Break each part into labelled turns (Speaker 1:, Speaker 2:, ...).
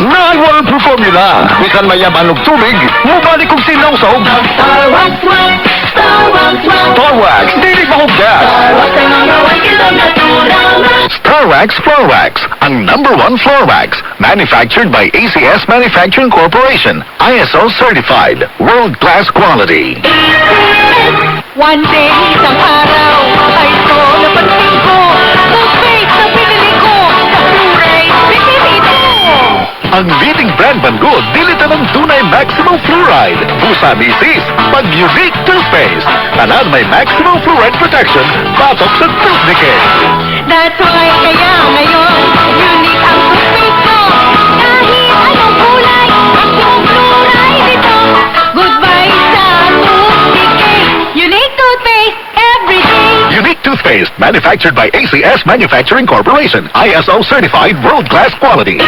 Speaker 1: Naay waterproof formula. Bisan mayaman og tubig, mubalik og sinawsaw.
Speaker 2: Star Wax Wax, Star Wax Wax.
Speaker 1: Star Wax, dili mahugdas.
Speaker 2: Star Wax ang number one kitang natural.
Speaker 1: Star Wax Floor Wax, ang number one floor wax. Manufactured by ACS Manufacturing Corporation. ISO certified. World-class quality.
Speaker 2: One day, isang araw, ay ito napansin ko. Toothpaste na pinili ko, sa fluoride, bitin ito.
Speaker 1: Ang leading brand man good, dili tanang tunay maximum fluoride. Busa misis, pag unique toothpaste. Tanan may maximum fluoride protection, batok sa tooth decay.
Speaker 2: That's why kaya ngayon, unique ang toothpaste ko. Kahit anong kulay, maximum fluoride ito. Goodbye sa tooth decay. Unique toothpaste every day.
Speaker 1: Unique toothpaste, manufactured by ACS Manufacturing Corporation. ISO certified world-class quality.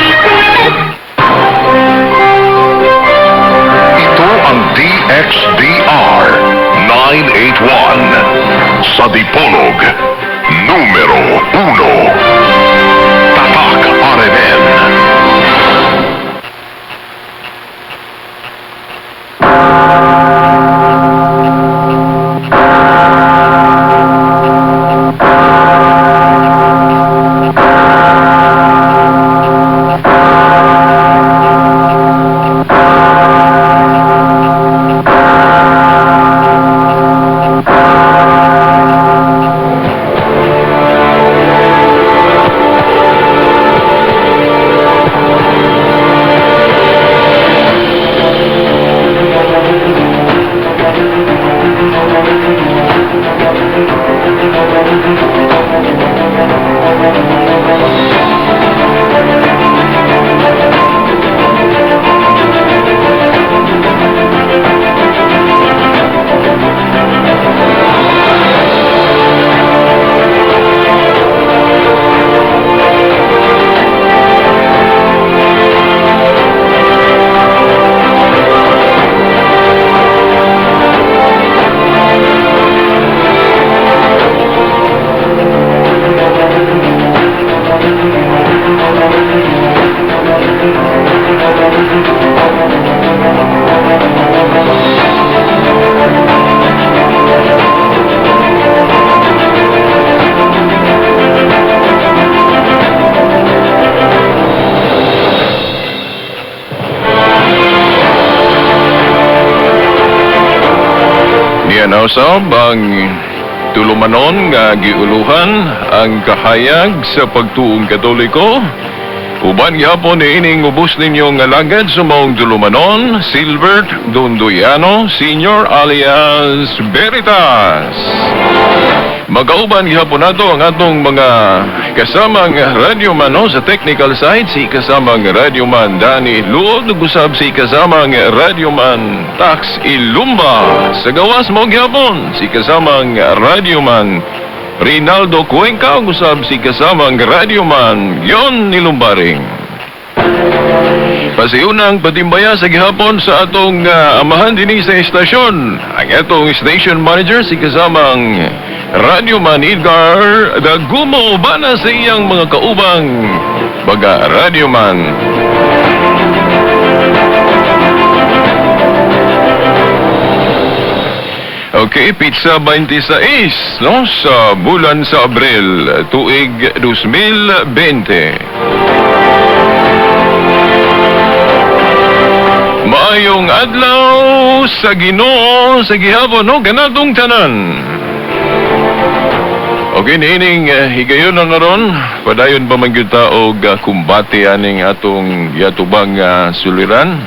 Speaker 3: Ito ang DXDR 981 sa Dipolog, numero 1. Tatak RMN.
Speaker 4: Niya nausab ang tulumanon nga giuluhan ang kahayag sa pagtuong Katoliko. Uban gihapon niining ubos ninyong alagad sa maong tulumanon, Silbert Dondoyano Senior alias Veritas. Magauban gihapon nato ang atong mga kasamang radyoman, no, sa technical side, si kasamang radyoman Danny Luod, ug usab si kasamang radyoman Tax Ilumba. Sa gawas mo gihapon si kasamang radyoman Rinaldo Cuenca, ug usab si kasamang radyoman Yon Nilumbaring. Pasiunang patimbaya sa gihapon sa atong amahan dinhi sa estasyon. Ang atong station manager si kasamang radyoman Edgar Dagumo bana sa iyang mga kaubang baga radyoman. Okay, pizza 26, no, sa bulan sa Abril, tuig 2020. Maayong adlaw sa Ginoo sa gihapon, no, ganadong tanan. Okay, niining higayon na karon, padayon pa man gyud ta og kumbate aning atong yatubang suliran.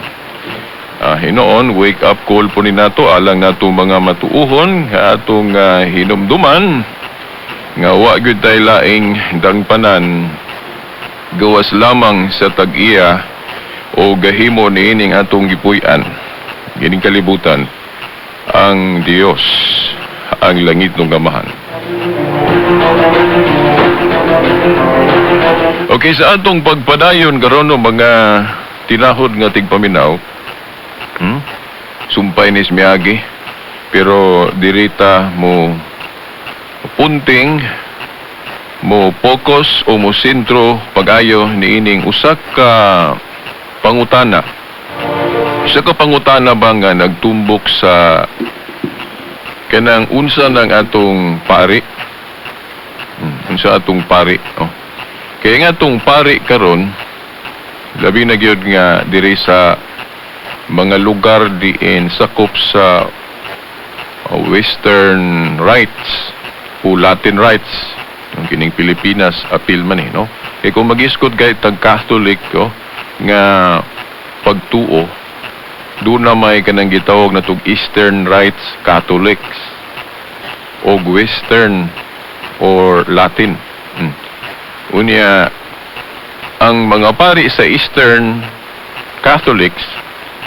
Speaker 4: Hinoon, wake up call po ni nato alang nato mga matuuhon nga atong hinumduman nga wa gyud tay laing dangpanan gawas lamang sa tag-iya o gahimo niining atong gipuy-an gining kalibutan ang Dios ang langit ng Amahan. Okay, sa atong pagpadayon karon no, mga tinahod nga tigpaminaw, Sumpay ni Miyagi, pero dirita mo punting mo focus o mo sentro pag-ayo niining usa ka Pangutana. Isa ka pangutana ba nga nagtumbok sa kanang unsa ng atong pari? Unsa atong pari? Oh. Kaya nga atong pari karon, labi na gyud nga diri sa mga lugar diin sakop sa Western rites o Latin rites ang kining Pilipinas, apil man eh, no? Kay kung mag-isgot kay tag Catholic, oh, nga pagtuo, doon na may kanang gitawag na tug Eastern Rites Catholics o Western or Latin. Unya, ang mga pari sa Eastern Catholics,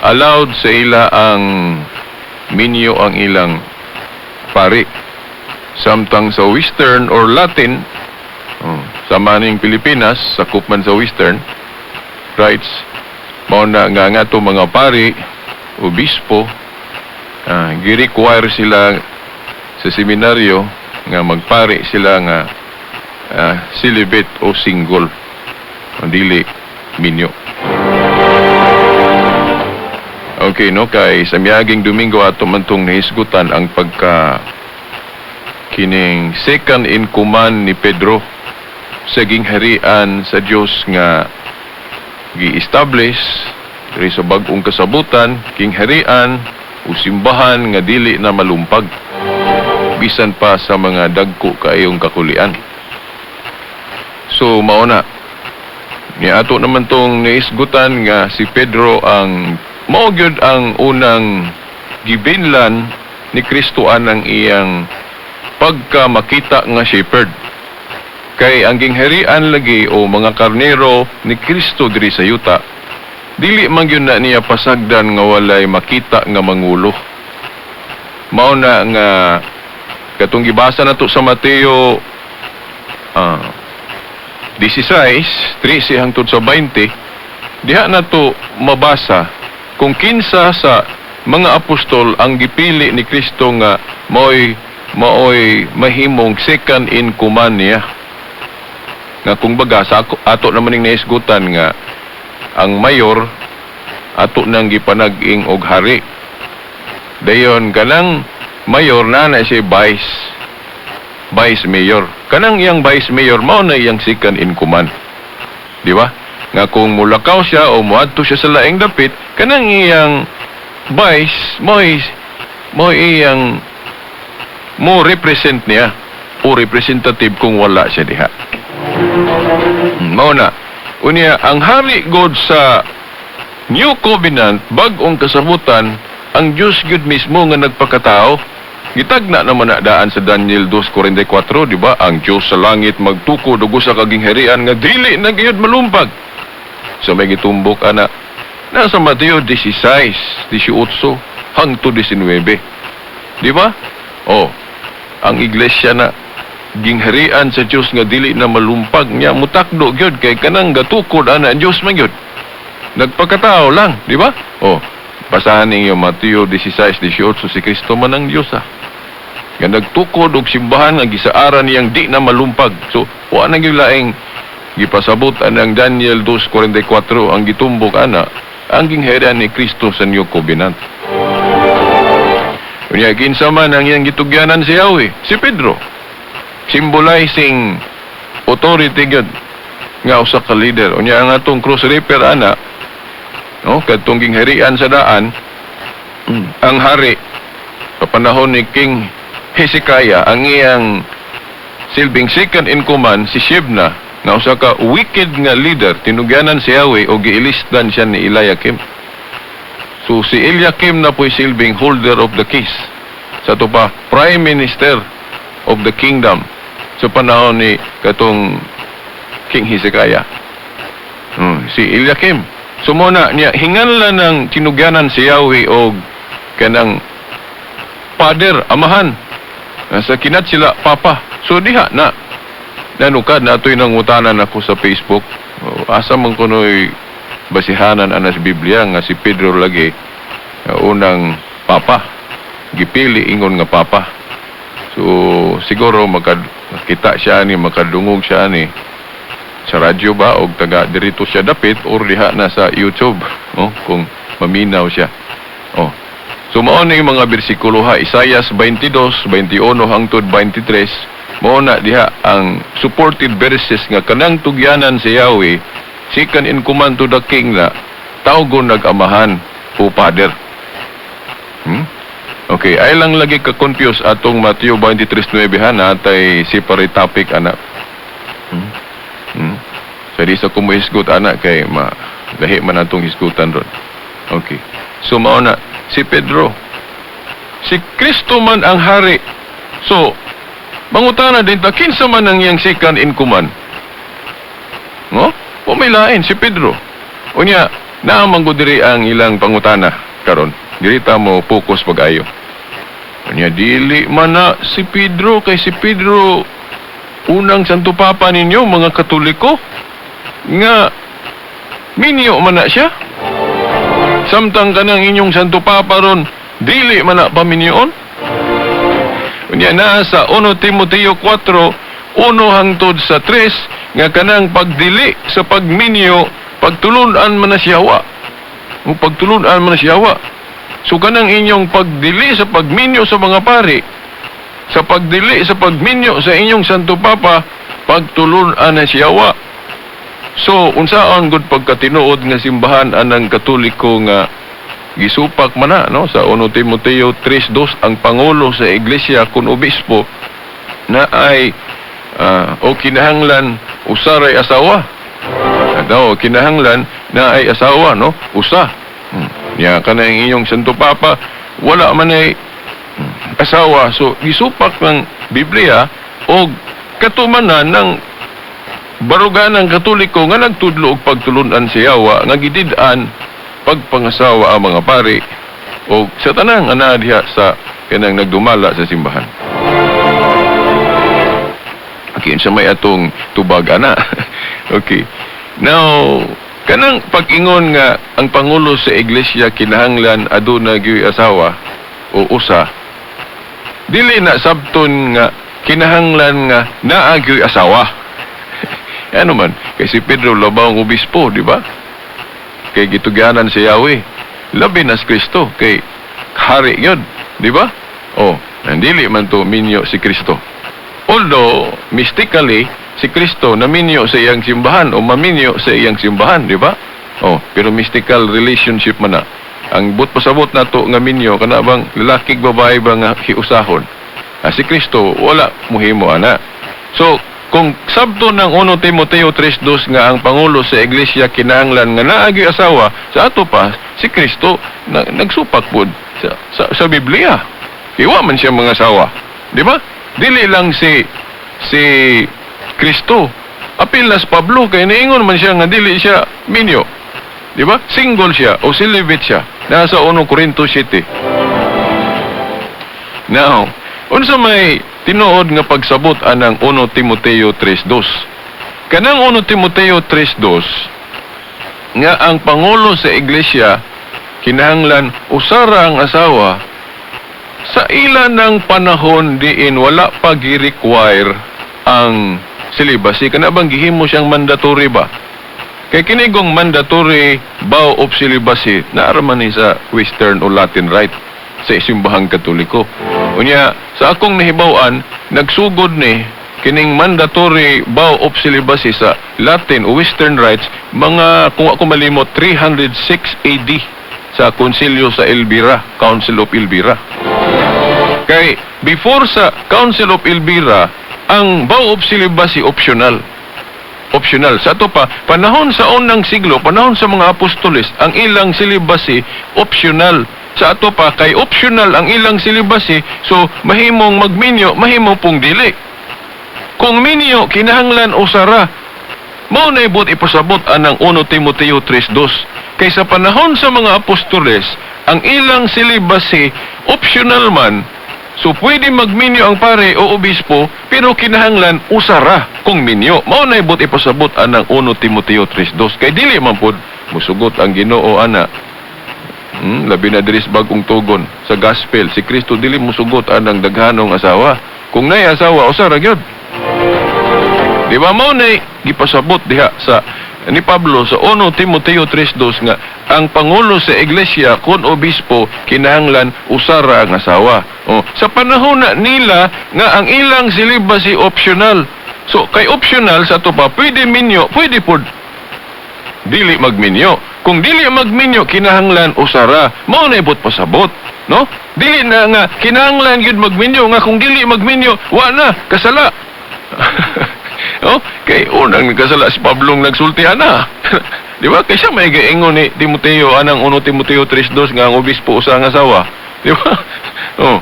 Speaker 4: allowed sa ila ang minyo ang ilang pari. Samtang sa Western or Latin, oh, sa maning Pilipinas, sakop man sa Western rites, mao na nga nga to mga pari, obispo, gi-require sila sa seminaryo nga magpari sila nga celibate o single, o dili minyo. Okay, no? Kay sa miaging Domingo ato man tong nahisgutan ang pagka kining second in command ni Pedro sa gingharian sa Dios nga gi-establish diri sa bag-ong kasabutan, gingharian o simbahan nga dili na malumpag bisan pa sa mga dagko kaayong kakulian. So mao na ni ato naman tong naisgutan nga si Pedro ang mao gyud ang unang gibinlan ni Kristo anang iyang pagka makita nga shepherd. Kay ang gingharian lagi o mga karnero ni Kristo diri sa yuta, dili man gyud na niya pasagdan nga walay makita nga mangulo. Mao na nga katong gibasa nato sa Mateo 16:13 hangtod sa 20, diha nato mabasa kung kinsa sa mga apostol ang gipili ni Kristo nga maoy mahimong second in command niya. Nga kung baga sa ato naman ning naisgutan nga ang mayor ato nang gipanag-ing og hari. Dayon kanang mayor na na siya vice mayor. Kanang iyang vice mayor mao na iyang second in command. Di ba? Nga kung mulakaw siya o muadto siya sa laing dapit, kanang iyang vice mo'y iyang mo represent niya o representative kung wala siya diha. Mao na. Unya, ang hari God sa New Covenant, bag-ong kasabutan, ang Diyos gyud mismo nga nagpakatao. Gitagna naman na daan sa Daniel 2:44, di ba? Ang Diyos sa langit magtukod og usa ka gingharian nga dili na gyud malumpag. So may gitumbok ana. Nasa Mateo 16:18 hangtod 19. Di ba? Oh, ang iglesia na gingharian sa Dios nga dili na malumpag niya, mutakdo gyud kay kanang gatukod ana ang Dios man gyud. Nagpakatao lang, di ba? Oh, basahan ninyo Mateo 16:18, si Kristo man ang Dios ah. Nga nagtukod og simbahan nga gisaaran niyang di na malumpag. So, wa na gyud laing gipasabot anang Daniel 2:44, ang gitumbok ana ang gingharian ni Kristo sa New Covenant. Unya, kinsa man ang iyang gitugyanan si Yahweh? Si Pedro. Symbolizing authority gyud nga usa ka leader. Unya ang atong cross reaper ana, no, kadtong gingharian sa daan, ang hari sa panahon ni King Hezekiah, ang iyang silbing second in command si Shebna, nga usa ka wicked nga leader, tinugyanan si Yahweh o giilisdan siya ni Eliakim. So si Eliakim na po'y silbing holder of the keys. Sa ato pa, prime minister of the kingdom sa panahon ni katong King Hezekiah. Si Eliakim. So mo na niya hinganlan ng tinugyanan si Yahweh og kanang father, amahan. Sa kinat sila papa. So diha na nanukad na ato'y nangutanan ako sa Facebook. Oh, asa man kuno'y basihanan anas Biblia nga si Pedro lagi unang papa, gipili ingon nga papa. So siguro makakita siya ni, makadungog siya ni. Sa radyo ba og taga dirito siya dapit or diha na sa YouTube, oh, kung maminaw siya. Oh. So mao ni mga bersikulo ha, Isaias 22, 21 hangtod 23, mao na diha ang supported verses nga kanang tugyanan si Yahweh, second in command to the king na tawgon nag-amahan o father. Okay, ay lang lagi ka-confuse atong Mateo 23:9 ha, natay separate topic ana. So di sa kumuhisgot ana kay ma lahi man atong hisgutan ron. Okay. So mao na si Pedro. Si Kristo man ang hari. So mangutana din ta, kinsa man ang iyang second in command? No? O may lain si Pedro. Unya, naa man gud diri ang ilang pangutana karon. Diri ta mo focus pag-ayo. Unya, dili man na si Pedro kay si Pedro unang Santo Papa ninyo mga Katoliko nga minyo man na siya. Samtang kanang inyong Santo Papa ron dili man na paminyoon. Unya, naa sa 1 Timoteo 4:1 hangtod sa 3 nga kanang pagdili sa pagminyo, pagtulunan man na siya wa. O pagtulunan man na siya wa. So kanang inyong pagdili sa pagminyo sa mga pari, sa pagdili sa pagminyo sa inyong Santo Papa, pagtulunan na siya wa. So unsaon gud pagkatinuod nga simbahan anang Katoliko nga gisupak man na, no, sa 1 Timoteo 3:2, ang pangulo sa iglesia kun obispo na ay o kinahanglan usaray asawa daw, kinahanglan na ay asawa, no, usa. Ya kanang inyong Santo Papa wala man ay asawa, so gisupak ng Biblia og katumanan ng baruganan ng Katoliko nga nagtudlo og pagtulunan si Yawa nga gidid-an pagpangasawa ang mga pari o sa tanang ana diha sa kanang nagdumala sa simbahan. Okay, unsa may atong tubag ana? Okay. Now, kanang pag-ingon nga ang pangulo sa iglesia kinahanglan aduna gyuy asawa o usa, dili na sabton nga kinahanglan nga naa gyuy asawa. Ano man, kay si Pedro labaw ang obispo, di ba? Kay gitugyanan si Yahweh. Labi na si Kristo, kay hari yun, di ba? Oh, nandili man to minyo si Kristo. Although, mystically, si Kristo naminyo sa iyang simbahan o maminyo sa iyang simbahan, di ba? Oh, pero mystical relationship man na. Ang but pasabot nato nga minyo kana bang lalaki babae ba nga hiusahon. Ah, si Kristo wala muhimo ana. So, kung sabto ng 1 Timoteo 3:2 nga ang pangulo sa iglesia kinahanglan nga naagi asawa, sa ato pa si Kristo na, nagsupak pud sa Biblia. Iwa man siya mga asawa. Di ba? Dili lang si Kristo. Apil na si Pablo kay niingon man siya nga dili siya minyo. Di ba? Single siya o celibate siya. Nasa 1 Corinto 7. Now, unsa may tinuod nga pagsabot anang 1 Timoteo 3:2? Kanang 1 Timoteo 3:2 nga ang pangulo sa iglesia kinahanglan usara ang asawa, sa ila ng panahon diin wala pa gi-require ang celibacy, kana bang gihimo siyang mandatory ba? Kay kinigong mandatory vow of celibacy naa ra man ni sa Western o Latin Rite sa simbahang Katoliko. Unya, sa akong nahibaw-an, nagsugod ni kining mandatory vow of celibacy sa Latin o Western Rites mga, kung ako malimot, 306 AD sa Konsilyo sa Elvira, Council of Elvira. Kay before sa Council of Elvira, ang vow of celibacy optional. Optional. Sa ato pa, panahon sa unang siglo, panahon sa mga apostoles, ang ilang celibacy optional. Sa ato pa, kay optional ang ilang celibacy, so mahimong magminyo, mahimo pong dili. Kung minyo, kinahanglan usara. Mao na ibot ipasabot anang 1 Timoteo 3:2. Kay sa panahon sa mga apostoles, ang ilang celibacy optional man. So pwede magminyo ang pare o obispo, pero kinahanglan usara kung minyo. Mao na ibot ipasabot anang 1 Timoteo 3:2. Kay dili man pod musugot ang Ginoo ana. Labi na diri sa Bagong Tugon sa gospel, si Kristo dili musugot anang daghanong asawa. Kung naay asawa, usara gyud. Di ba mao na gipasabot diha sa ni Pablo sa 1 Timoteo 3:2 nga ang pangulo sa iglesia kon obispo kinahanglan usara ang asawa. Oh, sa panahon na nila nga ang ilang celibacy optional. So kay optional sa ato pa, pwede minyo, pwede pod dili magminyo. Kung dili magminyo, kinahanglan usara. Mao na ibot pasabot, no? Dili na nga kinahanglan gyud magminyo nga kung dili magminyo, wa na kasala. Oh, kay unang nagkasala si Pablong nagsultihan na. Di ba? Kay siya may giingon ni Timoteo anang 1 Timoteo 3:2 nga ang obispo usa nga asawa. Di ba? Oh.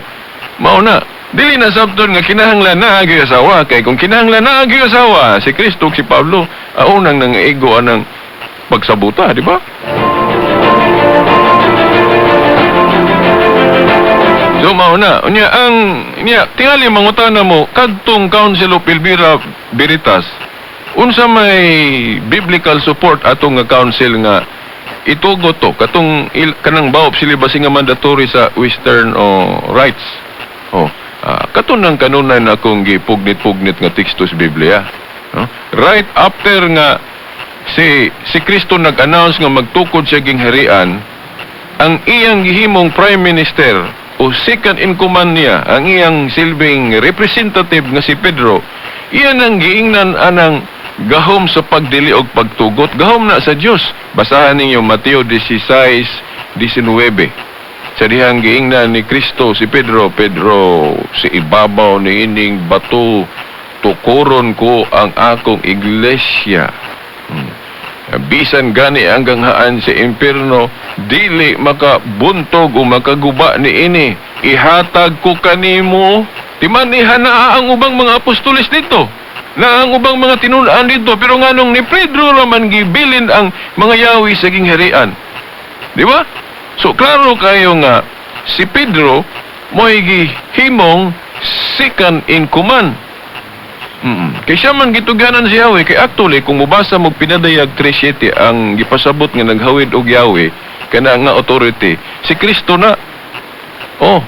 Speaker 4: Mao na. Dili na sabton nga kinahanglan na agi asawa, kay kung kinahanglan na agi asawa si Kristo ug si Pablo unang nangaigo anang pagsabuta, di ba? So mao na. Unya ang niya tingali mangutana mo kadtong Council of Elvira Veritas, unsa may biblical support atong nga council nga itugot to katong kanang baop celibacy nga mandatory sa Western o rites? Oh, kato nang kanunay na akong gipugnit-pugnit nga teksto sa Biblia. No? Right after nga si Kristo nag-announce nga magtukod siya ging harian, ang iyang gihimong prime minister o second in command niya, ang iyang silbing representative nga si Pedro, iyan ang giingnan anang gahom sa pagdili og pagtugot, gahom na sa Dios. Basahan ninyo Mateo 16:19. Sa dihang giingnan ni Kristo si Pedro, "Pedro, sa ibabaw ni ining bato tukuron ko ang akong iglesia. Bisan gani ang ganghaan sa impierno, dili makabuntog o makaguba ni ini. Ihatag ko kanimo." Di man iha ang ubang mga apostoles dito, na ang ubang mga tinun-an dito, pero nganong ni Pedro raman gibilin ang mga yawi sa gingharian? Di ba? So klaro kayo nga si Pedro mo'y gihimong second in command. Kay siya man gituganan si Yahweh. Kay actually kung mobasa mo Pinadayag 3:7, ang gipasabot nga naghawid og Yahweh kana nga authority si Kristo na. Oh,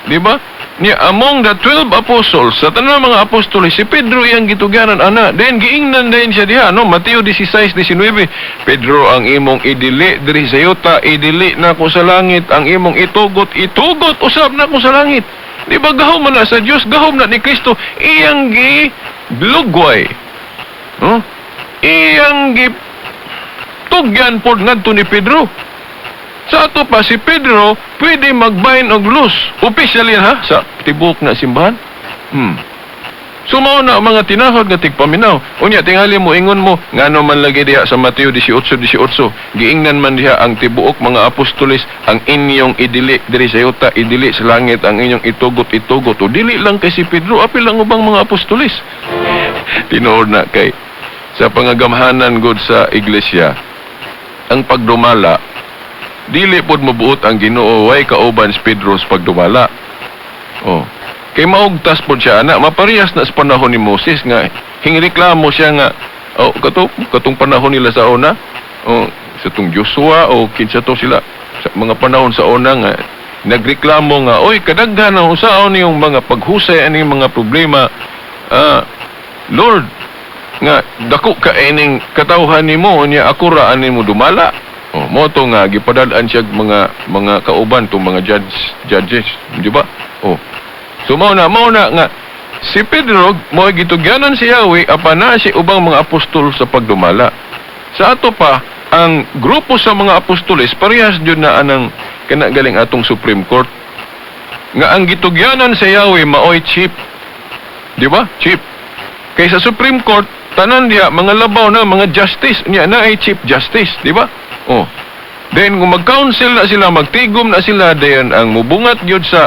Speaker 4: di ba? Niya among the 12 apostles, sa tanan mga apostoles, si Pedro iyang gituganan ana. Then giingnan din siya diha, no? Mateo 16:19, "Pedro, ang imong idili diri sa yuta, idili nako sa langit, ang imong itugot, itugot usab nako sa langit." Di ba gahom man na sa Dios, gahom na ni Kristo, iyang gi lugway. No? Iyang gi tugyan pod ngadto ni Pedro. Sa ato pa, si Pedro pwede mag-bind og loose. Officially ha, sa tibuok na simbahan. So mao na mga tinahod nga tigpaminaw. Unya tingali mo ingon mo ngano man lagi diha sa Mateo 18:18 giingnan man diha ang tibuok mga apostoles, "Ang inyong idili diri sa yuta, idili sa langit, ang inyong itugot, itugot." O dili lang kay si Pedro, apil ang ubang mga apostoles. Tinuod na kay sa pangagamhanan gud sa iglesia ang pagdumala, dili pod mabuot ang Ginoo way kauban si Pedro sa pagdumala. Oh. Kay maugtas pod siya ana, maparehas na sa panahon ni Moses nga hingreklamo siya nga oh, kato katong panahon nila sa una, oh, sa tong Joshua o kinsa to sila sa mga panahon sa una nga nagreklamo nga, "Oy, kadaghan na usaon niyong mga paghusay ani mga problema, Lord, nga dako ka ining katawhan nimo, unya ako ra ani mo dumala." Oh, mo to nga gipadad-an siya mga kauban tong mga judges, di ba? Oh. So mao na nga si Pedro mo gitugyanan si Yahweh apan na si ubang mga apostol sa pagdumala. Sa ato pa, ang grupo sa mga apostoles parehas jud na anang kana galing atong Supreme Court nga ang gitugyanan sa Yahweh maoy chief. Di ba? Chief. Kay sa Supreme Court tanan diha mga labaw na mga justice niya na ay chief justice, di ba? Oh. Then kung mag-council na sila, magtigom na sila, dayon ang mubungat gyud sa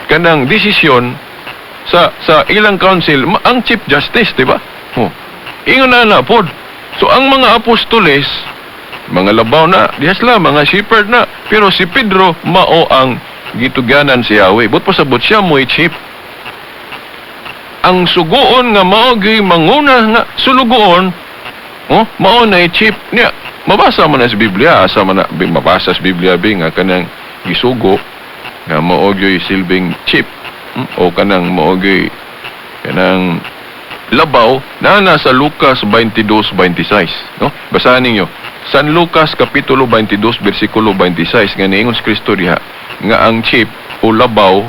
Speaker 4: kanang desisyon sa ilang council ang chief justice, di ba? Oh. Ingon na na pod. So ang mga apostoles, mga labaw na, diha sila, mga shepherd na. Pero si Pedro mao ang gitugyanan si Yahweh. But pasabot siya mo'y chief. Ang suguon nga mao gyud manguna nga sulugoon, oh, mao na chief niya. Mabasa mo na sa Biblia, asa man na mabasa sa Biblia bi nga kanang gisugo nga mao gyud silbing chief, o kanang mao gyud kanang Labaw na nasa Lucas 22:26, no? Basahan ninyo. San Lucas kapitulo 22 bersikulo 26 nga niingon si Kristo diha nga ang chief o labaw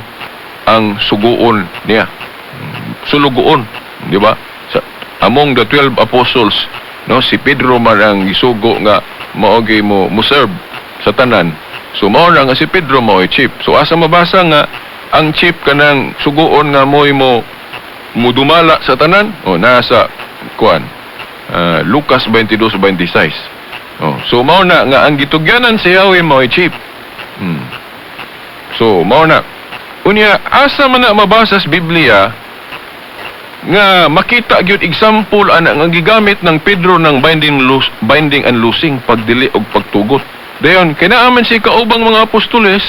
Speaker 4: ang suguon niya. Sulugoon, di ba? Sa, among the 12 apostles, no, si Pedro man ang gisugo nga mao gyud mo serve sa tanan. So mao na nga si Pedro mao chief. So asa mabasa nga ang chief kanang suguon nga mo'y mo mudumala sa tanan? O nasa kuan Lucas 22:26. Oh, so mao na nga ang gitugyanan si Yahweh mao'y chief. So mao na. Unya, asa man na mabasa sa Biblia nga makita gyud example ana nga gigamit ng Pedro ng binding and loosing, pagdili og pagtugot? Dayon kay naa man siya kaubang mga apostoles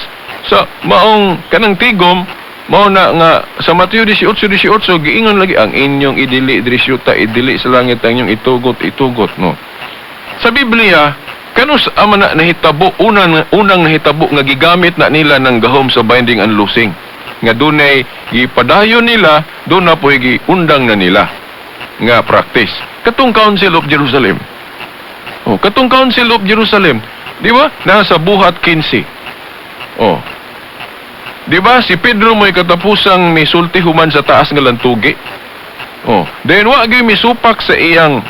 Speaker 4: sa maong kanang tigom, mao na nga sa Mateo 18:18 giingon lagi ang inyong idili diri sa yuta, idili sa langit, ang inyong itugot, itugot, no? Sa Biblia, kanus ama na nahitabo unang nahitabo nga gigamit na nila ng gahom sa binding and loosing nga dunay gipadayon nila, doon na po'y giundang na nila nga practice? Katong Council of Jerusalem. Oh, katong Council of Jerusalem, di ba? Nasa Buhat 15. Oh, di ba si Pedro mo'y katapusang misulti human sa taas nga lantugi? Oh, then wa gyud misupak sa iyang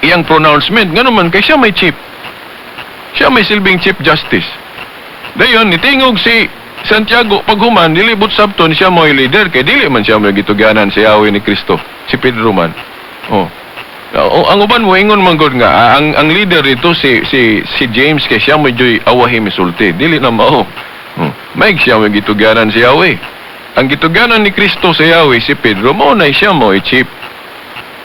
Speaker 4: iyang pronouncement, ngano man kay siya may chief, siya may silbing chief justice. Dayon nitingog si Santiago paghuman, nilibot sabton siya mo'y leader kay dili man siya mo'y gitugyanan si Yahweh ni Kristo, si Pedro man. Oh. O, ang uban mo ingon man gud nga ang leader dito si James kay siya mo'y joy awahi misulti. Dili na mao. Oh. May siya mo'y gitugyanan si Yahweh. Ang gitugyanan ni Kristo sa Yahweh si Pedro, mao na siya mo'y chief.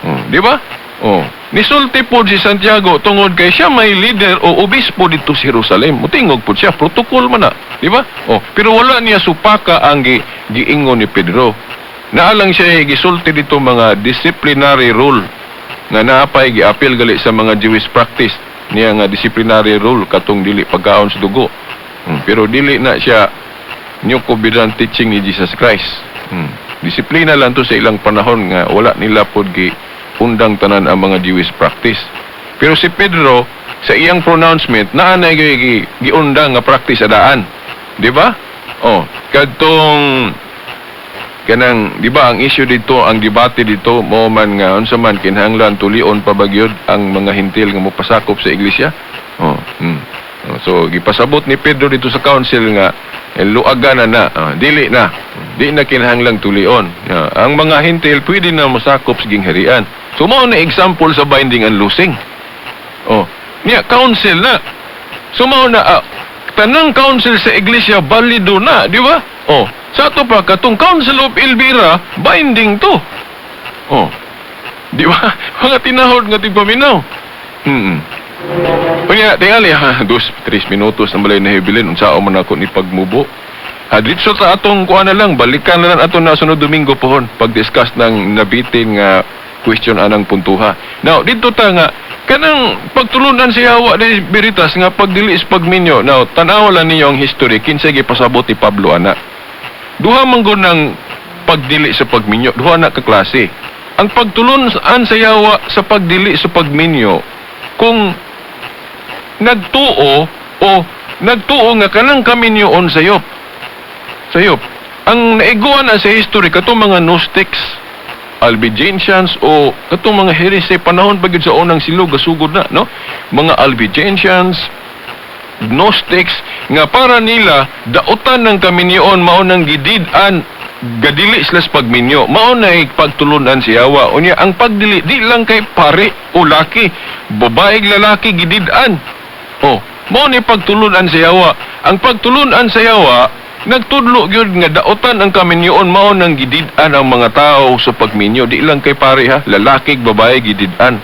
Speaker 4: Oh, di ba? Oh. Nisulti pod si Santiago tungod kay siya may leader o obispo dito sa Jerusalem. Mutingog pod siya, protocol man na, di ba? Oh, pero wala niya supaka ang giingon ni Pedro. Naalang siya gisulti dito mga disciplinary rule nga naapay giapil gali sa mga Jewish practice niya nga disciplinary rule, katong dili pagkaon sa dugo. Pero dili na siya New Covenant teaching ni Jesus Christ. Disiplina lang to sa ilang panahon nga wala nila pod gi undang tanan ang mga Jewish practice. Pero si Pedro sa iyang pronouncement, naa na giundang nga practice adaan. Di ba? Oh, kadtong kanang, di ba, ang issue dito, ang debate dito mo man nga unsa man kinahanglan, tulion pa ba gyud ang mga Hentil nga mopasakop sa iglesia? Oh. Oh, so gipasabot ni Pedro dito sa council nga luagan na na, dili na di na kinahanglang tulion. Ang mga Hentil pwede na mosakop sa gingharian. So mao na example sa binding and loosing. Oh, niya council na. So mao na tanang council sa iglesia balido na, di ba? Oh, sa ato pa katong Council of Elvira, binding to. Oh. Di ba? Mga tinahod nga tigpaminaw. Unya, tingali ha, 2, 3 minutos na balay nahibilin, unsaon man ako ni pagmubo. Ha, dito sa atong kuha na lang, balikan na lang ato na sunod Domingo pohon, pag-discuss ng nabitin nga question anang puntuha. Now, dito ta nga, kanang pagtulunan si Hawa ni Veritas nga pagdili is pagminyo. Now, tanaw lang ninyo ang history, kinsay gipasabot ni Pablo ana. Duha man gud ng pagdili sa pagminyo, duha na ka klase. Ang pagtulunan sa yawa sa pagdili sa pagminyo, kung nagtuo o nagtuo nga kanang kaminyoon sayop. Sayop. Ang naiguan na sa history katong mga Gnostics, Albigensians o katong mga heresy panahon pa gyud sa unang siglo gasugod na, no? Mga Albigensians, Gnostics nga para nila dautan ng kaminyoon, mao nang gidid-an, gadili sila sa pagminyo, mao na pagtulunan si Yawa. Unya ang pagdili di lang kay pare o laki, babae, lalaki, gidid-an. Oh, mao ni pagtulunan sa Yawa. Ang pagtulunan sa Yawa nagtudlo gyud nga dautan ang kaminyoon, mao nang gidid-an ang mga tao sa pagminyo, di lang kay pare ha, lalaki, babae, gidid-an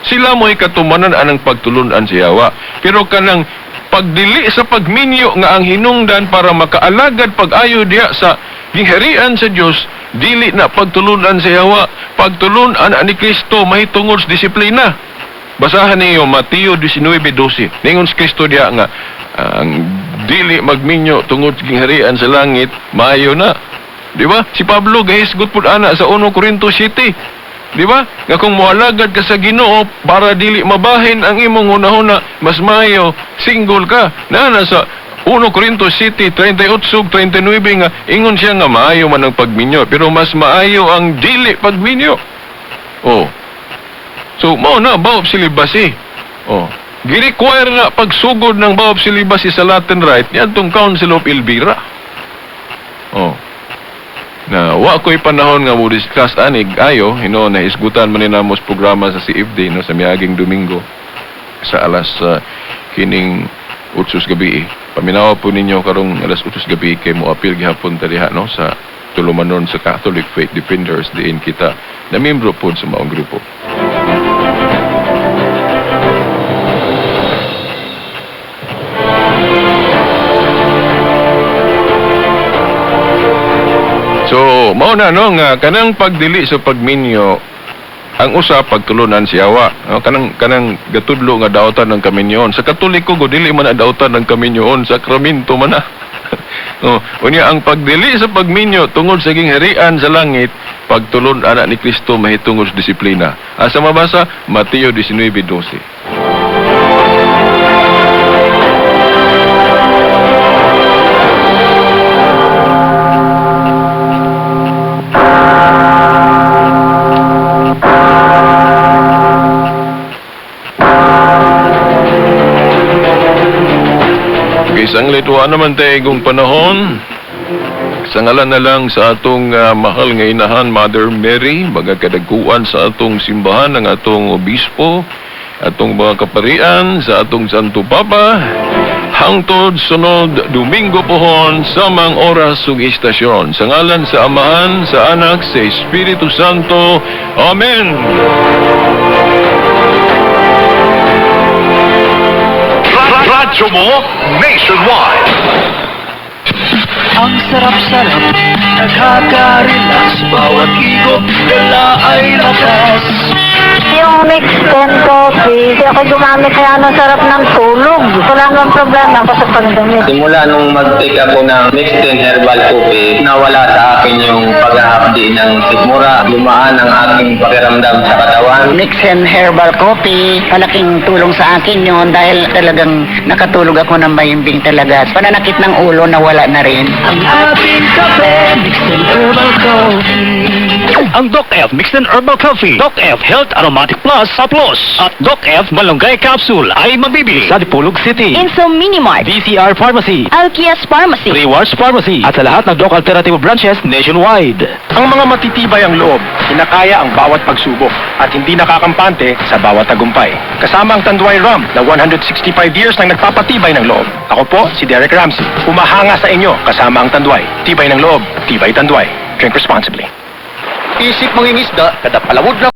Speaker 4: sila. Mo'y katumanan anang pagtulunan sa Yawa. Pero kanang pagdili sa pagminyo nga ang hinungdan para makaalagad pag-ayo diha sa gingharian sa Dios, dili na pagtulunan sa Yawa. Pagtulunan ani Kristo mahitungod sa disiplina. Basahan niyo Mateo 19:12. Ningon si Kristo diha nga ang dili magminyo tungod sa gingharian sa langit maayo na. Di ba? Si Pablo gahisgot pud ana sa 1 Corinto 7. Di ba? Nga kung moalagad ka sa Ginoo para dili mabahin ang imong hunahuna, mas maayo single ka. Na sa 1 Corinto 7:38-39 nga ingon siya nga maayo man ang pagminyo, pero mas maayo ang dili pagminyo. Oh. So mao na vow of celibacy. Oh. Gi-require na pagsugod ng vow of celibacy sa Latin Rite niadtong Council of Elvira. Oh. Na wa ko'y panahon nga mo discuss anig ayo hino na isgutan man ni namo sa programa sa CFD, no, sa miaging Domingo sa alas kining 8 sa gabi. Paminawa po ninyo karong alas 8 sa gabi kay mo apil gihapon ta diha, no, sa tulumanon sa Catholic Faith Defenders diin kita na membro po sa maong grupo. So, mao na, no, nga kanang pagdili sa pagminyo ang usa pagtulunan si awa. No, kanang gatudlo nga dautan ng kaminyoon. Sa Katoliko go dili man ang dautan ng kaminyoon, sakramento man na. Oh, unya ang pagdili sa pagminyo tungod sa gingharian sa langit, pagtulon anak ni Kristo mahitungod sa disiplina. Asa mabasa? Mateo 19:12. Isang lituan naman tayo kung panahon. Sa ngalan na lang sa atong mahal nga inahan, Mother Mary, mga kadaguan sa atong simbahan, ang atong obispo, atong mga kaparian, sa atong Santo Papa, hangtod sunod Domingo pohon, samang oras ug istasyon. Sa ngalan sa Amahan, sa Anak, sa Espiritu Santo. Amen!
Speaker 1: Radyo mo nationwide.
Speaker 5: Ang sarap-sarap, nakaka-relax. Bawat higop, dala ay lakas.
Speaker 6: Yung Mix 10 coffee, hindi ako gumamit kaya anong sarap ng tulog. Wala namang problema ako sa pagdumi.
Speaker 7: Simula nung mag-take ako ng Mixed Herbal Coffee, nawala sa akin yung paghahapdi ng sikmura, lumaan ang aking pakiramdam sa katawan.
Speaker 8: Mix and Herbal Coffee, malaking tulong sa akin yon dahil talagang nakatulog ako ng mahimbing talaga. Pananakit ng ulo, nawala na rin.
Speaker 5: Ang ating kape, Mixed Herbal Coffee.
Speaker 9: Ang Doc F Mixed and Herbal Coffee, Doc F Health Aromatic Plus Saplos, at Doc F Malunggay Capsule ay mabibili sa Dipolog City,
Speaker 2: Inso Minimart,
Speaker 9: DCR Pharmacy,
Speaker 2: Alkias Pharmacy,
Speaker 9: Rewards Pharmacy, at sa lahat ng Doc Alternative branches nationwide.
Speaker 10: Ang mga matitibay ang loob, kinakaya ang bawat pagsubok at hindi nakakampante sa bawat tagumpay. Kasama ang Tanduay Rum na 165 years nang nagpapatibay ng loob. Ako po, si Derek Ramsey. Humahanga sa inyo kasama ang Tanduay. Tibay ng loob, tibay Tanduay. Drink responsibly.
Speaker 5: Isip mangingisda, kada palawod na